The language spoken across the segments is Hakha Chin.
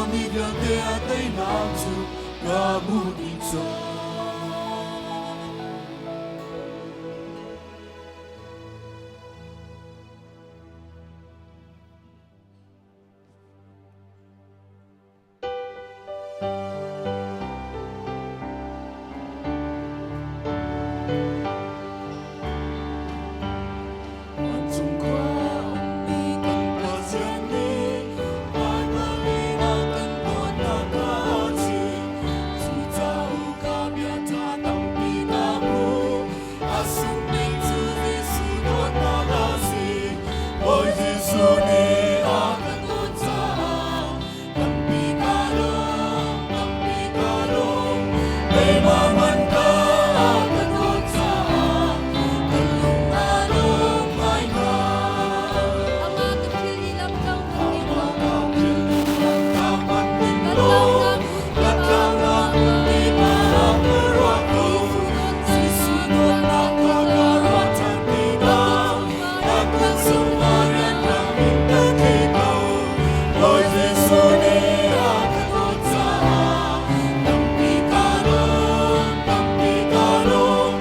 Mi vialte a teinak cu ka hmuh dih cang. Vancung khua ummi kan Pathian nih Baibal in a kan dawtnak kha a chim. Cucaah ka bia ṭha tampi ka hmu. A sung bik cu Jesuh dawtnak a si. Bawi Jesuh nih a kan dawt caah tampi ka lawm, tampi ka lawm. Keimah man ka a ka dawt caah kan lung aa lawm ngaingai. Amah ka philh i lam lo hmanh ning Amah law, ka philh i lam ka hmanh ning ka law, tlaunak hmun ka kip ah tlaunak ruah hmun ko. kip ah ka ruah ko. Jesuh Jesuh dawtnak dawtnak kha kha ka ka ruah ruah ṭhan ṭhan tikah, tikah, ka ka kut kut chungah chungah rianrang rianrang in ka tli ko. Bawi Jesuh nih a ka dawt caah tampi ka lawm, tampi ka lawm.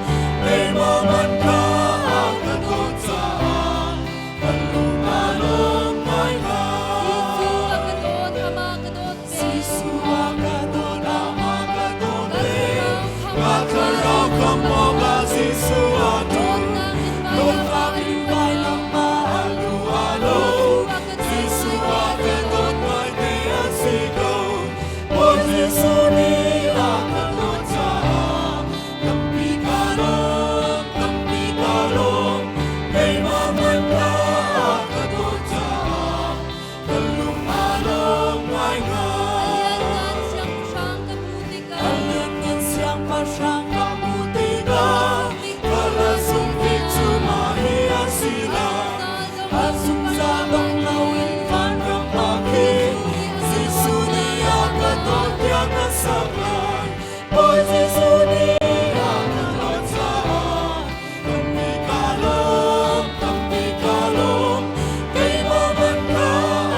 Keimah man kha a ka dawt caah kan lung aa lawm Jesuh a ngaingai. ka dawt, amah ka dawt ve. Jesuh a ka dawt, amah ka dawt Ka ve. thlarau Ka khamh awkah thlarau Jesuh khamh a awkah tuh. Jesuh a tuh. Dawtnak in vailam Dawtnak ah a in lu a vailam lo. ah a lu a lo. Jesuh a ka dawt Jesuh ngaite a a ka si ko. dawt ngaite a si ko. Bawi Jesuh nih a ka dawt caah tampi ka lawm, tampi ka lawm. Keimah man kha a ka dawt caah ka lung aa lawm A lianngan ngaingai. siangpahrang ka hmuh tikah, A lianngan siangpahrang ka hmuh ka tikah, la sung bik ka cu la mah hi sung a si bik cu lai. mah hi a si A lai. zungzal dong A loin zungzal vanram dong ah loin khin vanram ah khin Jesuh nih a ka dawt Jesuh tiah nih ka a sak ka dawt lai. tiah ka sak lai. Bawi Jesuh nih a ka dawt caah tampi ka lawm, tampi ka lawm. Keimah man kha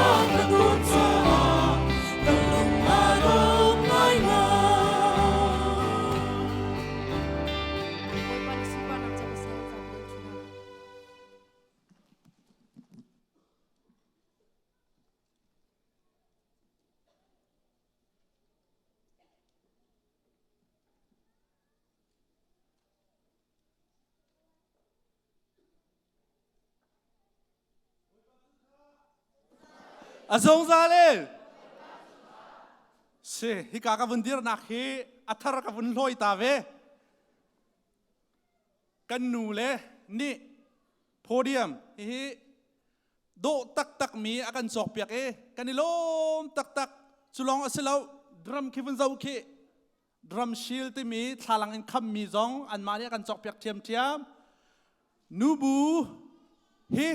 a ka dawt caah ka lung aa lawm ngaingai. Bawipa nih sunparnak co seh, zapi in ṭhu hna. A zungzal in si hika ka vun dirnak hi a thar ka vun hlawi ta ve. Kan nu le nih podium hihi dawh taktak mi a kan cawkpiak i kan i lawm taktak. Cu lawng a si lo, drum khi vun zoh khi drum shield timi thlalang in khammi zong anmah nih a kan cawkpiak ṭhiamṭhiam. Nubu hi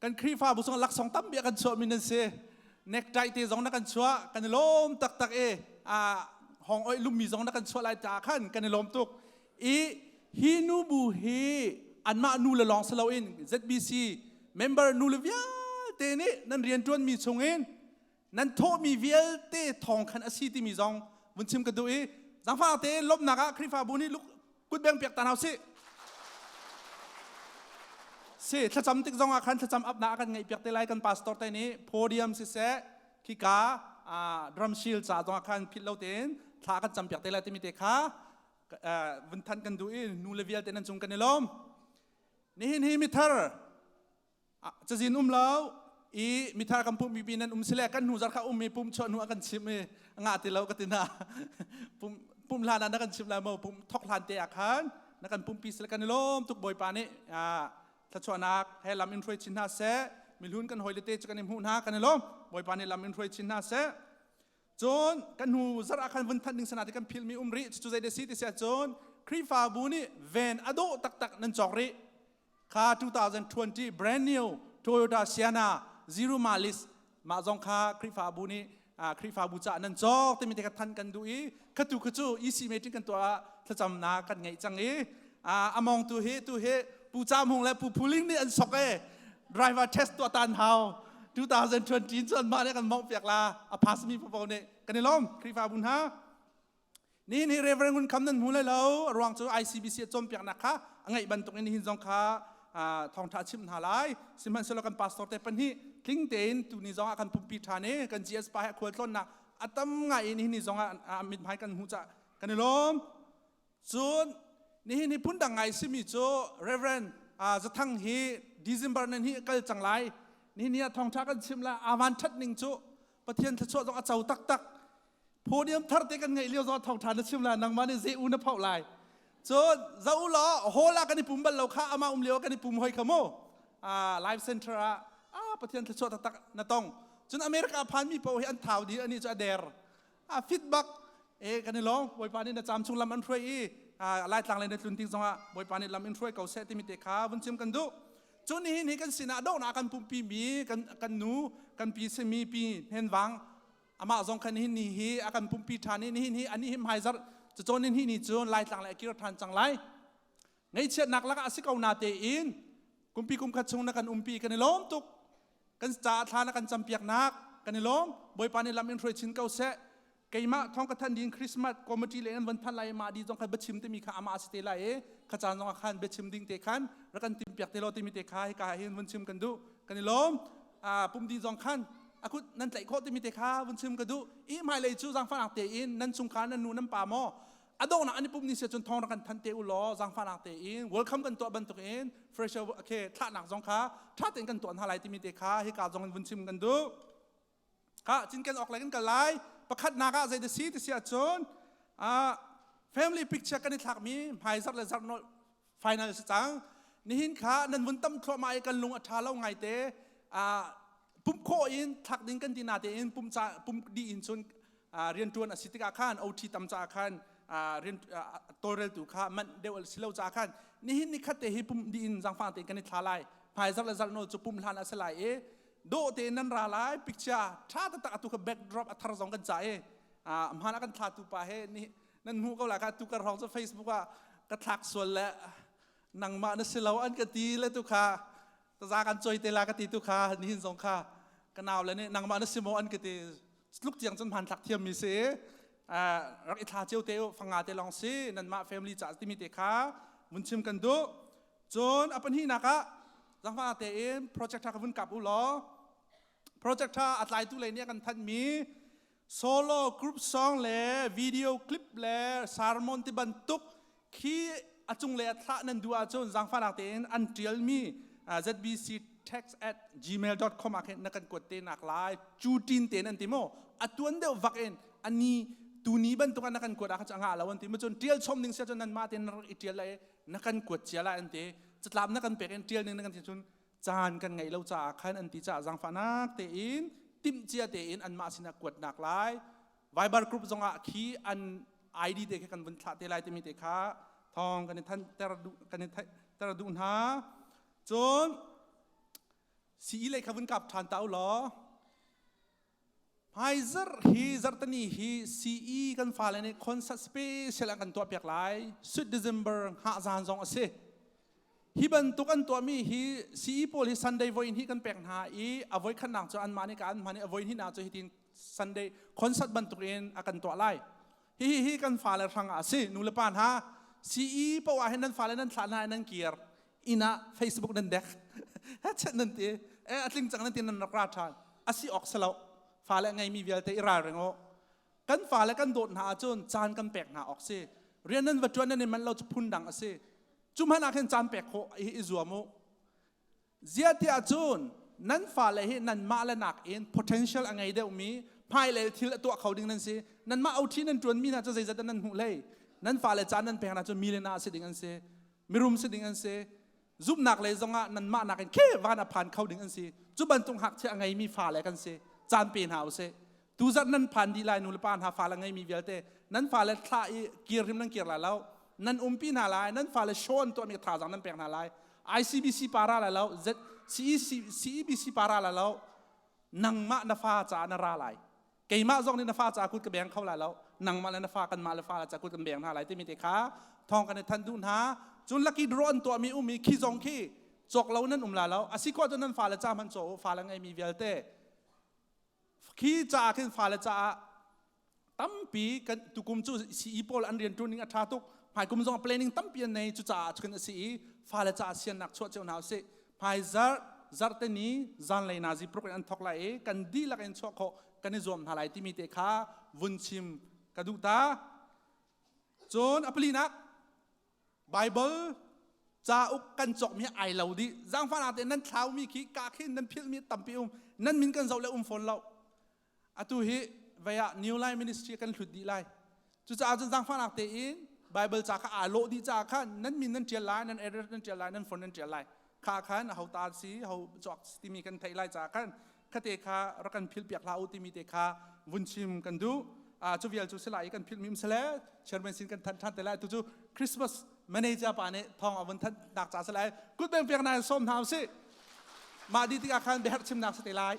kan Khrihfabu sung laksawng tampi a kan chuahmi nan si. Necktie te zong na kan chuah, kan i lawm taktak i a hong oih lummi zong na kan chuah lai ta khan kan i lawm tuk. I hi nubu hi anmah nu le lawng si loin ZBC member nu le vialte nih nan rianṭuanmi chungin nan thawhmi vialte thawng khan a si timi zong vun chim ka duh i zaangfah te lawmhnak ah Khrihfabu nih kutbeng piak ta hna usih. Si thlacam tik zong ah khan thlacam apnak a kan ngeih piak te lai kan pastor te nih podium siseh khika drum shield ca zong ah khan philh lo tein thla kan cam piak te lai timi te kha vun than kan duh i nu le vialte nan cung kan i lawm. Nihin hi mithar cazin um lo i mithar kan pumh mi nan um sile kan hnu zar kha um mi pum chuah hnu a kan chim i nga ti lo ka ti na pum pum hlan ah na kan chim lai mo pum thok hlan te ah khan na kan pumpi sile kan i lawm tuk bawipa nih thluachuahnak he lam in hruai chin hna seh mihlun kan hoi le te cu kan i hmuh hna kan i lawm bawipa nih lam in hruai chin hna seh Cun kan hnu zarh ah khan vun thanh ding sana ti kan philmi um rih cu zei de si ti si ahcun Khrihfabu nih van a dawh taktak nan cawk rih kha 2020 brand new Toyota Sienna zero mileage mah zong kha Khrihfabu nih Khrihfabu caah nan cawk timi te kha than kan duh i khatu khu cu EC meeting kan tuah ah thlacamnak kan ngeih cang i among tu hi tu hi Pu Ca Hmung le Pu Phuling nih an sok e driver test tuah tan hau. 2020 cu anmah nih kan mawngh piak la. A pass mi popo nih kan i lawm Khrihfabu hna. Nihin hi Reverend Ngun Kham nan hmu lai lo. A ruang cu ICBC a cawnpiaknak kha a ngeih bantuk in nihin zong kha thawngṭha a chimh hna lai. Sihmanhsehlaw kan pastor te pahnih tling tein tuni zong ah kan pumpi ṭhan i kan GS pa he khualtlawnnak a tam ngai i nihin ni zong ah mithmai kan hmuh caah kan i lawm. Cun nihin hi phundang ngai simi cu Reverend Zathang hi December nan hi kal cang lai. Nihin ni ah thawngṭha kan chim la avan ṭhat ning cu Pathian thluachuah zong a co taktak. Podium thar te kan ngeih lio zong thawngṭha na chim la nangmah nih zei u na phoh lai. Cun za u law hall ah kan i pum bal lo kha amah um lio kan i pum hoi kha mu. Life center ah Pathian thluachuah taktak na tong. Cun America phan mi paoh hi an thau dih ani cu a der. A fit bak e kan i lawm Bawipa nih na caam chung lam an hruai i Laitlang lei na tlun tik zongah Bawipa nih lam in hruai ko seh timi te kha vun chim kan duh. Cun nihin hi kan sinah donghnak kan pumpi mi kan kan nu kan pi simi pi Hnenvang amah zong khan nihin ni hi a kan pumpi ṭhan i nihin hi ani hi hmaizarh cacawn in hi ni cun Laitlang le a kir ṭhan cang lai. Ngaihchiatnak lakah a si ko na tein kumpi kum khat chung na kan umpi kan i lawm tuk. Kan caah thla na kan campiaknak kan i lawm. Bawipa nih lam in hruai chin ko seh. Keimah thawng ka thanh ding Christmas committee le an von thanh lai mah di zong khan biachim timi kha amah a si te lai i kha caan zong ah khan biachim ding te khan rak kan timpiak te lo timi te kha hika hin vun chim kan duh kan i lawm. Pum di zong khan akut nan tlaih khawh timi te kha vun chim ka duh. I hmailei cu zaangfahnak tein nan chungkhar nan nu nan pa maw a donghnak an i pum ni sia cun thawng rak kan thanh te u law zaangfahnak tein welcome kan tuah bantuk in fresh okay thlahnak zong kha tha tein kan tuah hna lai timi te kha hika zong in vun chim kan duh. Kha cinken awk lai kan kal lai. Pakhatnak ah zei da si ti si ahcun family picture kan i thlakmi hmaizarh le zarh nolh final si cang. Nihin kha nan vun tam thluahmah i kan lung a ṭha lo ngai te. Pumh khawh in thlak ding kan ti na tein pum ca pum dih in cun rianṭuan a si tikah khan OT tam caah khan rian tawlreltu kha manh deuh si lo caah khan nihin ni khat te hi pum dih in zangfang tein kan i thla lai. Hmaizarh le zarh nawl cu pum hlan a si lai i dawh tein nan ra lai. Picture ṭha taktak atu kha backdrop a thar zong kan ca i hmaan ah kan thlatu pa he ni nan hmuh ko lai kha. Tu kar hrawng cu Facebook ah ka thlak sual le nangmah na si lo an ka ti le tu kha taza kan choi te la ka ti tu kha nihin zong kha ka nau le nih nangmah na si maw an ka ti. Tluk tiang cun hmanthlak thiam mi si rak i thla cio te u fanga te lawng si nanmah family ca timi te kha vun chim kan duh. Cun a pahnihnak ah zangfah tein project tha ka vun kap u law project tha a tlaitu lei nih a kan thanhmi solo group song le video clip le sermon ti bantuk khi a cung le a thlah nan duh ahcun zangfahnak tein an tialmi zbctext@gmail.com ah khin na kan kuat te nak lai. Cu tin tein an ti maw a tuan deuh vak in ani tuni bantuk ah na kan kuat ah kha cu a ngah lo an ti ma. Cun tial chom ding sia cun nan mah tein na rak i tial lai na kan kuat cia lai an ti. Catlap na kan pek in tial ning na kan ti cun caan kan ngeih lo caah khan an ti caah zaangfahnak tein timh cia tein anmah sinah kuatnak lai. Viber group zongah khi an ID te khi kan vun thlah te lai timi te kha thawng kan i than ter duh kan i ter duh hna. Cun CE lei kha vun kap ṭhan ta u law. Hmaizarh hi zarhteni hi CE kan fale nih concert special an kan tuahpiak lai. Sweet December hngah zan zong a si. Hi bantuk an tuahmi hi CE pawl hi Sunday voi hi kan pek hna i a voi khatnak cu anmah nih ka an hman i a voi hnihnak cu hitin Sunday concert bantuk in a kan tuah lai. Hihi hi kan fale hrang ah a si. Nu le pa hna CE poah ah hin nan fale nan thlah hna i nan kir inn ah Facebook nan dek chet nan ti e a tling cang nan ti nan rak ra ṭhan a si awk si lo. Fale ngeimi vialte i ralring u. Kan fale kan dawt hna ahcun caan kan pek hna awk si. Rian nan va ṭuan nan i manh lo cu phun dang a si. Cu hmanh ah khin caan pek khawh i zuam u. Ziah tiah cun nan fale hi nanmah le nakin potential a ngei deuhmi hmailei thil a tuah kho ding nan si. Nanmah OT nan ṭuanmi hna cu zeizat nan hmuh hlei. Nan fale caan nan pek hna cu millionaire si ding an si, mirum si ding an si, zumhnak lei zongah nanmah nakin khe van a phan kho ding an si. Cu bantuk ngakchia a ngeimi fale kan si. Caan pe hna usih. Tuzarh nan phan dih lai nu le pa hna fale ngeimi vialte nan fale thlah i kir hrim nan kir lai lo. Nan umpi hna lai. Nan fale show an tuahmi thazaang nan pek hna lai. ICBC para lai lo, CEC, CEBC para lai lo. Nangmah na fa caah na ra lai. Keimah zong nih na fa caah kut ka beng kho lai lo. Nangmah le na fa kanmah le fa caah kut kan beng hna lai timi te kha thawng kan i thanh duh hna. Cun lucky draw an tuahmi um i khi zong khi Cawk lo nan um la lo. A si khawh cun nan fale ca hmanh caw u, fale ngeimi vialte. Khi caah khin fale caah tampi kan tukum cu CE pawl an rian ṭuan ning a ṭha tuk. Hmaikum zong planning tampi an nei. Cucaah cun a si i fale caah siannak chuah cio hna usih. Hmaizarh zarhte ni zanlei nazi program an thawk lai i kan dihlak in chuah khawh kan i zuam hna lai timi te kha vun chim ka duh ta. Cun a palinak Bible cauk kan cawkmi ai lo dih. Zaangfahnak tein nan thlaumi khi ka khin nan philhmi tampi um. Nan min kan zoh le um fawn lo. Atu hi vei ah New Life Ministry kan hlut dih lai. Cucaah cun zaangfahnak tein Bible ca kha aa lawh dih caah khan nan min nan ṭial lai, nan address nan ṭial lai, nan phone nan ṭial lai. Kha khan aho ta si, ho cawk timi kan theih lai caah khan khate kha rak kan philh piak hlah u timi te kha vun chim kan duh. Cu vial cu sila i kan philh mi um sile chairman sin kan thanh ṭhan te lai. Tu cu Christmas manager pa nih thawng a vun thanh nak ca si lai. Kut beng piak na sawm hna usih. Mah dih tikah khan biaherh chimnak si te lai.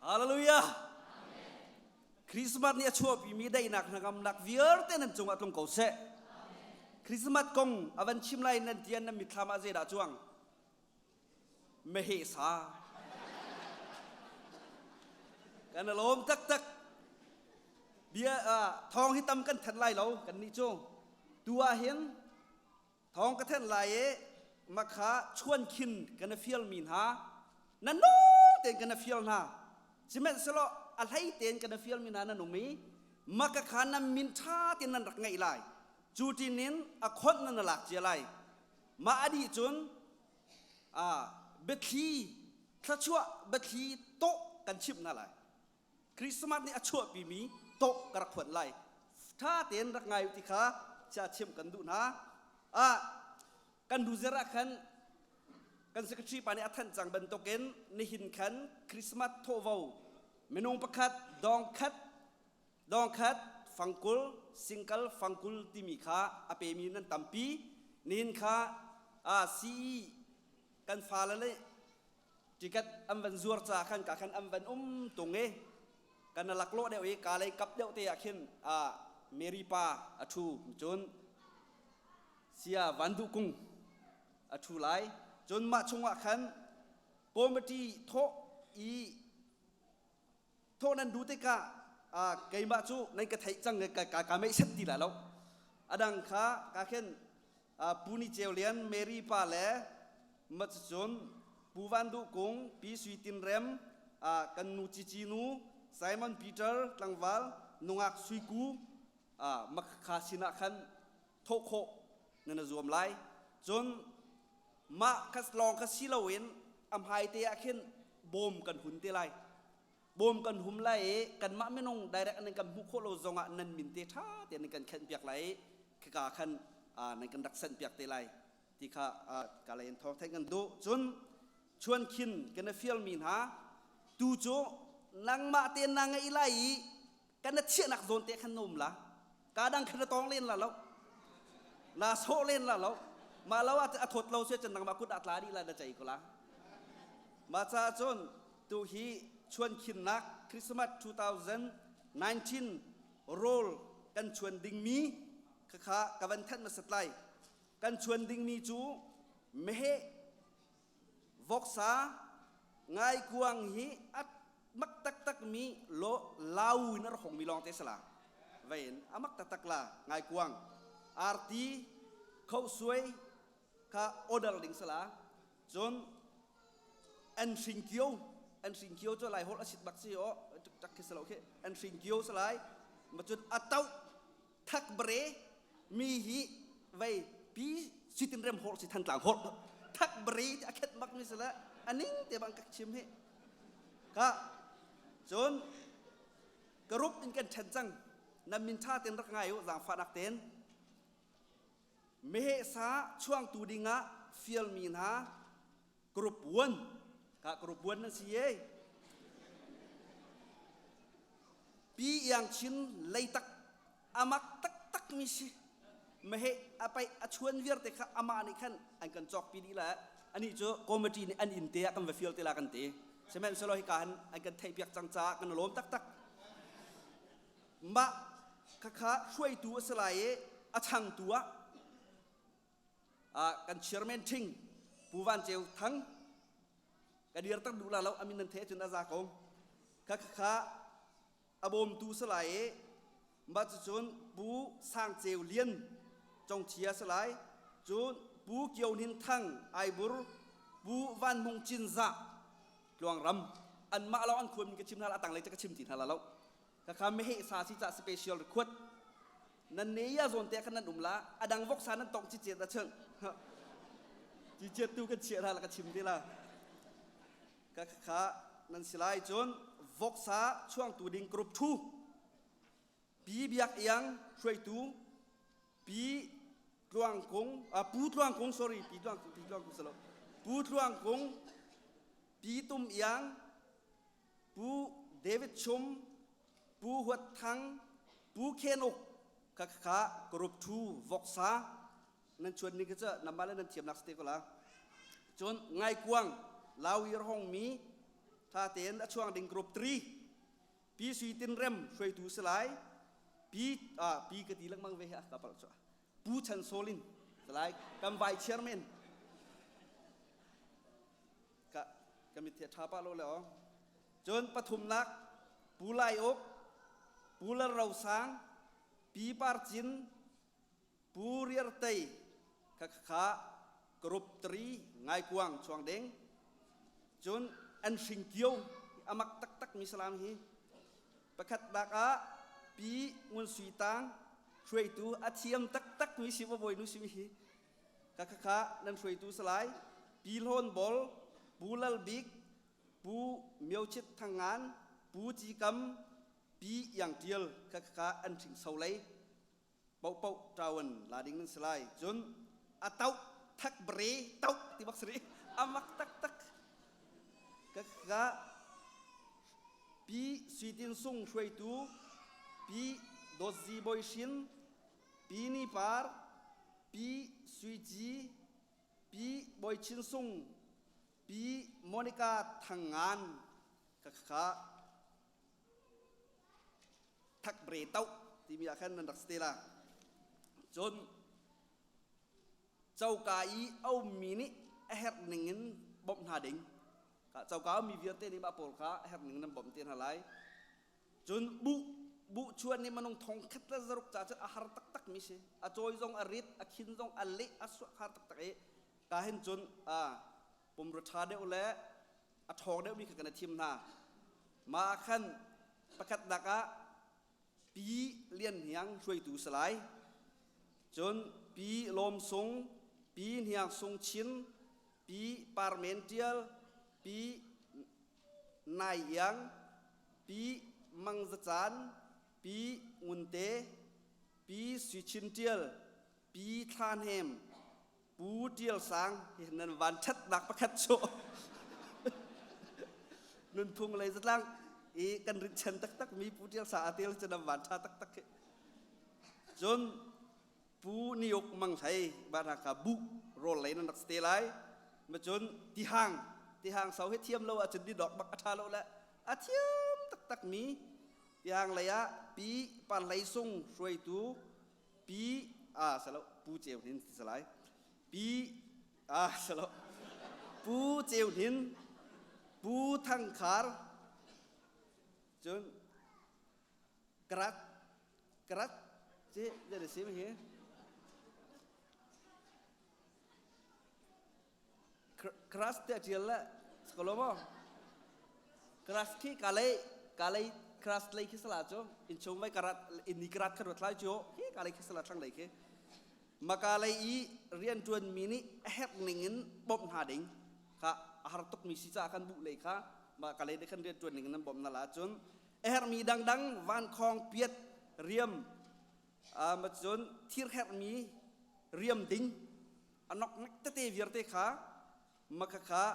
Hallelujah. Christmas nih a chuahpimi daihnak hnangamnak vialte nan cungah tlung ko seh. Christmas kong a van chim lai nan tian nan mitthlam ah zeidah cuang? Meheh sa. Kan lawm taktak. Bia thawng hi tam kan thanh lai lo kan nih cu. Tu ah hin thawng ka thanh lai i makha chuan khin kan fial mi hna nan no tein kan fial hna sihmanhsehlaw a hlei tein kan fial mi hna nan um i maka kha nan min ṭha tein nan rak ngaih lai cu tinin a khonh nan lak cia lai mah a dih cun biathli thluachuah biathli tawh kan chimh hna lai Christmas nih a chuahpimi tawh ka rak phuan lai ṭha tein rak ngai u ti kha chia chimh kan duh hna ah kan hnu zir ah khan kan secretary pa nih a thanh cang bantukin nihin khan Christmas thawhvo minung pakhat dong khat dong khat fangkul single fangkul timi kha a pemi nan tampi nihin kha a CE kan fale le ticket an van zuar ca khan ka khan an van um tung i kan laklawh deuh i ka lei kap deuh te ah khin a Mary pa a thu cun sia van duh kung a thu lai cun mah chungah khan committee thawh i thawh nan duh tikah keimah cu nan ka theih cang ka ka meih set ti lai lo adang kha ka khin Pu Ni Ceu Lian Mary pa le macun Pu Van Duh Kung Pi Sui Tin Rem kan nu Cici nu Simon Peter tlangval nungak Sui Ku makha sinah khan thawh khawh nan zuam lai cun mah kha lawng kha si loin a hmai te ah khin bawm kan hun te lai bawm kan hum lai i kanmah minung direct nan kan hmuh khawh lo zongah nan min te ṭha te nan kan khenh piak lai i khika khan nan kan rak sanh piak te lai ti kha ka lei in thawng theih kan duh cun chuan khin kan i fialmi hna tu cu nangmah te na ngeih lai i kan na thiahnak zawn te khan na um la ka dang khan na tawng len la lo na sawh len la lo mah lo ah a thawt lo se cun nangmah kut ah tla dih la na cei ko la mah caah cun tu hi chuan khinnak Christmas 2019 rawl kan chuan dingmi khakha ka van thanh hmasat lai kan chuan dingmi cu meheh voksa ngaikuang hi a mak taktak mi lo lau in a rak hong mi lawng te sala vein a mak taktak la ngaikuang arti khosuai kha order ding sala cun an hring kio an hring kio cu lai hol a sit bak si o tak khi salo khi an hring kio salai ma cun a tauh thak bre mi hi vei pi sitin rem hor si thantlang hor thak bre a khet bak mi sala aning te bang kak chim hi ka cun ka rup in kan ṭhen cang na min ṭha ten rak ngai u zaangfahnak ten meheh sa chuangtu dingah fialmi hna group 1 ka group 1 nan si ye pi iang chin leitak amak taktak mi si meheh apai a chuan viar te kha ama nih khan an kan cawk pi dih la. Ani cu committee nih an inn te ah kan va fial te la kan ti. Sihmanhsehlaw hika han an kan theih piak cang caah kan lawm taktak. Mah khakha hruaitu a si lai i a changtu ah kan chairman ṭhing Pu Van Ceu Thang ka dir tak duh la lo amin nan the cun a za ko. Kha kha a bawmtu si lai i mah cucun Pu Sang Ceu Lian Congthia si lai cun Pu Kio Hnin Thang Aibur Pu Van Hmung Cinzah Tluangram anmah lawng an khuan ka chim hna la a tanglei ca ka chim ti hna la lo khakha meheh sa si ca special request nan ne ya zawn te khan nan um la adang vok sa nan tong chi chet a chung chi chet tu kan chia hna la ka chim te la Ka kha nan si lai cun voksa chuangtu ding group 2 Pi Biak Iang hruaitu Pi Tluang Kung Pu Tluang Kung sorry Pi Tluang Pi Tluang Kung salo Pu Tluang Kung Pi Tum Iang Pu David Chum Pu Huat Thang Pu Khen Uk kha kha group 2 voksa Nan chuan ning kha cu namah le nan thiamnak si te ko la. Cun ngaikuang Lawi hong mi tha tein a chuang ding group 3 Pi Sui Tin Rem hruaitu si lai Pi ah Pi ka ti lengmang ve hi ka palh cu Pu Chan Solin si lai kan vice chairman ka ka mit the tha pa lo le o cun pathumnak Pu Lai Uk Pu Lal Ro Sang Pi Par Cin Pu Riar Tei kha kha group 3 ngaikuang chuang ding cun an hring kio amak taktak mi salam hi pakhat nak ah Pi Ngun Sui Tang hruaitu a thiam taktak mi si bawi nu si mi hi kha kha kha nan hruaitu salai Pi Hlawn Bol Pu Lal Bik Pu Myo Chit Thang Ngan Pu Ci Kam Pi Iang Tial kha kha an hring so lei Pohpoh ṭawan la ding nan si lai. Cun a toh thak bre toh ti bak si rih. A mak taktak. Ka ka Pi Sui Tin Sung hruaitu Pi Dawt Zi Bawi Shin Pi Ni Par Pi Sui Ci Pi Bawi Chin Sung Pi Monica Thang Ngan ka ka thak bre toh timi ah khan nan rak si te la. Cun coka i a ummi nih a herh ning in bawmh hna ding. Coka ummi vialte nih mah pawl kha a herh ning in nan bawmh te hna lai. Cun buh buh chuan nih minung thong khat le zaruk ca cun a har taktak mi si. A cawi zong a rit, a khin zong a leh, a suah har taktak i ka hin cun pumrua ṭha deuh le a ṭhawng deuhmi kha kan i thim hna. Mah ah khan pakhatnak ah Pi Lian Hniang hruaitu si lai. Cun Pi Lawm Sung, Pi Hniang Sung Chin, Pi Par Men Ṭial, Pi Nai Iang, Pi Mang Za Caan, Pi Ngun Te, Pi Sui Chin Ṭial, Pi Thla Hnem, Pu Ṭial Sang hi nan van ṭhatnak pakhat cu nunphung lei zatlang i kan rinhchan taktak mi Pu Ṭial Sang a tel cu nan van ṭha taktak hi. Cun Pu Niuk Mang Hlei ba kha bu rawl lei nan rak si te lai. Ma cun tihang tihang sau hi thiam lo ahcun di dok bak a ṭha lo le a thiam taktak mi tihang lei ah Pi Par Hlei Sung hruaitu Pi a salo Pu Ceu Hnin ti salai Pi a salo Pu Ceu Hnin Pu Thang Khar cun Karat Karat ci zei si hi Crash te tial le skolo mo crash khi kalei kalei crash lei khi sala chu in chung vai karat in ni karat khat rot lai chu khi kalei khi sala thlang lei khi maka lei i rian tuan mi nih a herh ning in bawmh hna ding kha a har tuk mi si ca kan bu lei kha ma kalei de kan rian tuan ning in nan bawmh na la cun a herh mi dangdang van khong piat riam ma cun thir herh mi riam ding a noknek tete vialte kha maka kha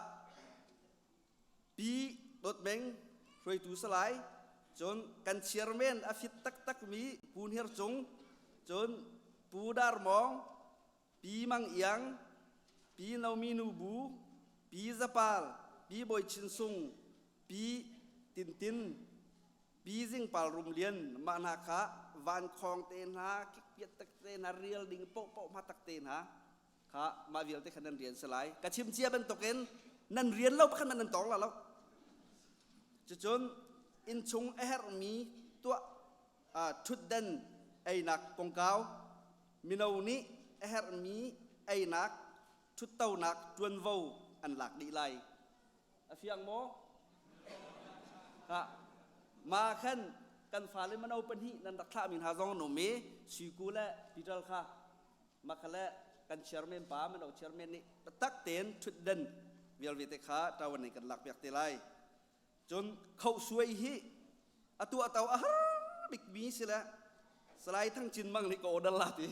pi dawtmeng hruaitu salai cun kan chairman a fit taktak mi Pu Hniar Cung cun Pu Dar Mawng Pi Mang Iang Pi Nomi Nu Bu. Pi Zapal, Pi Bawi Chin Sung, Pi Tintin, Pi Zingpal Rum Lian, mah hna kha vankhawng te hna, kikpiat tak te hna, rial ding paohpaoh hma tak te hna kha mah vialte kha nan rian si lai. Ka chim cia bantukin nan rian lo pakhat nan tawng la lo. Cucun innchung a herhmi tuah ṭhutdan einak kongkau, mino nih a herhmi einak ṭhuttonak ṭuanvo an lak dih lai. A fiang maw? Ha. Ma khan kan fale mano pahnih nan rak thlahmi hna zong an um i Suiku le Peter kha makha le kan chairman pa mano chairman nih tak tein ṭhutdan vialte kha ṭawan in kan lak piak te lai. Cun khohsuai hi a tuahto a har bikmi si le Salai Thang Cin Mang nih ka order la ti.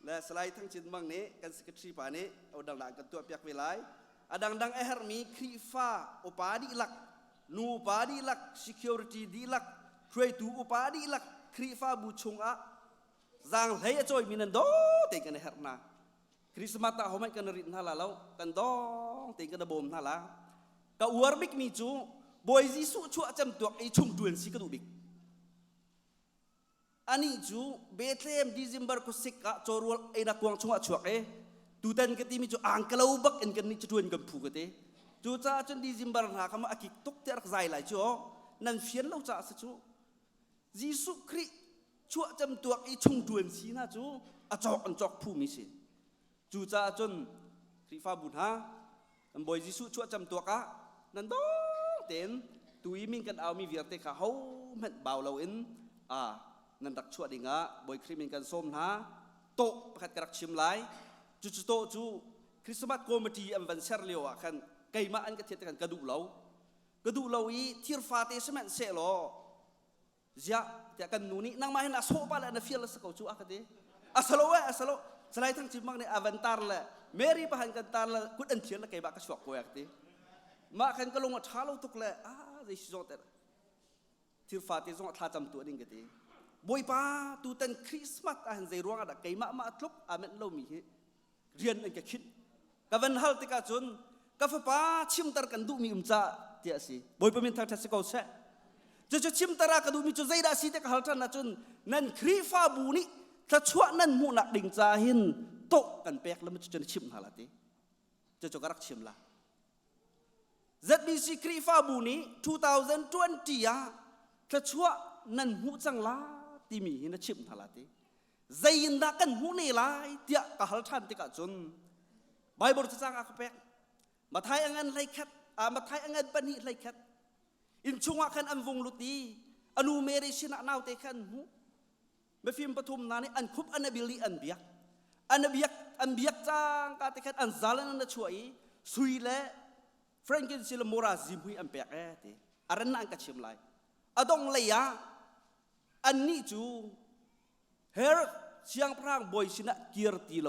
Le Salai Thang Cin Mang nih kan secretary pa nih order la kan tuah piak ve lai. A dangdang a herhmi Khrihfa upa dihlak, nu upa dihlak, security dihlak, hruaitu upa dihlak Khrihfabu chungah zaanghlei a cawimi nan do te kan herh hna. Christmas ah homai kan rit hna la lo kan dong te kan bawm hna la ka uar bik mi cu Bawi Jesuh chuah cem tuak i chung tuan si ka duh bik ani cu Bethlehem December kusik ah cawrual einak kuang chungah chuak e tutan ka ti mi cu angkalo bak in kan nih cu tuan kan phu ka te cu caah cun December hna kha ma akik tuk te rak zai lai cu nan fian lo caah si cu Jesuh Khrih chuahcam tuak i chungṭuan si hna cu a cawk an cawk phumi si. Cucaah cun Khrihfabu hna kan Bawi Jesuh chuahcam tuak ah nan dong tein tu i min kan aumi vialte kha hohmanh bau loin a nan rak chuah dingah Bawi Khrih min kan sawm hna. Tawh pakhat ka rak chim lai. Cucu tawh cu Christmas committee an van ser lio ah khan keimah an ka thiat khan ka duh lo. Ka duh lo i thir fate sihmanhsehlaw ziah tiah kan nu nih nangmah hin a sawh pa le na fial a si ko cu a ka ti. A salo eh a salo. Salai Thang Cim Mang nih a van tar le Mary pahan kan tar le kut an thial le keimah ka chuak ko a ka ti. Mah khan ka lung a ṭha lo tuk le a zei si zong te thil fate zong a thla cam tu ding ka ti. Bawipa tutan Christmas ah hin zei ruang ah dah keimah mah tluk aa menh lomi hi rian an ka khinh ka van hal tikah cun ka fapa chimter kan duhmi um ca tiah a si. Bawipa min thangṭhat si ko seh. Cucu chimter ah ka duhmi cu zeidah si ti ka hal ṭhan ahcun nan Khrihfabu nih thluachuah nan hmuhnak ding ca hin tawh kan pek lam cu na chimh hna la ti. Cucu ka rak chim la. ZBC Khrihfabu nih 2020 ah thluachuah nan hmuh cang la timi hi na chimh hna la ti. Zei in dah kan hmuh ne lai tiah ka hal ṭhan tikah cun Bible cacang a ka pek. Mathai a ngan 11, Mathai a ngan 2 11. Inn chungah khan an vung lut i a nu Mary sinah naute kha an hmuh. Mifim pathum hna nih an khup an abil i an biak. An biak an biak cangka te khan an zal in an chuah i sui le frankincense le mura zimhui an pek e ti. A ran an ka chim lai. A dong lei ah annih cu Herod siangpahrang bawi sinah kir ti lo.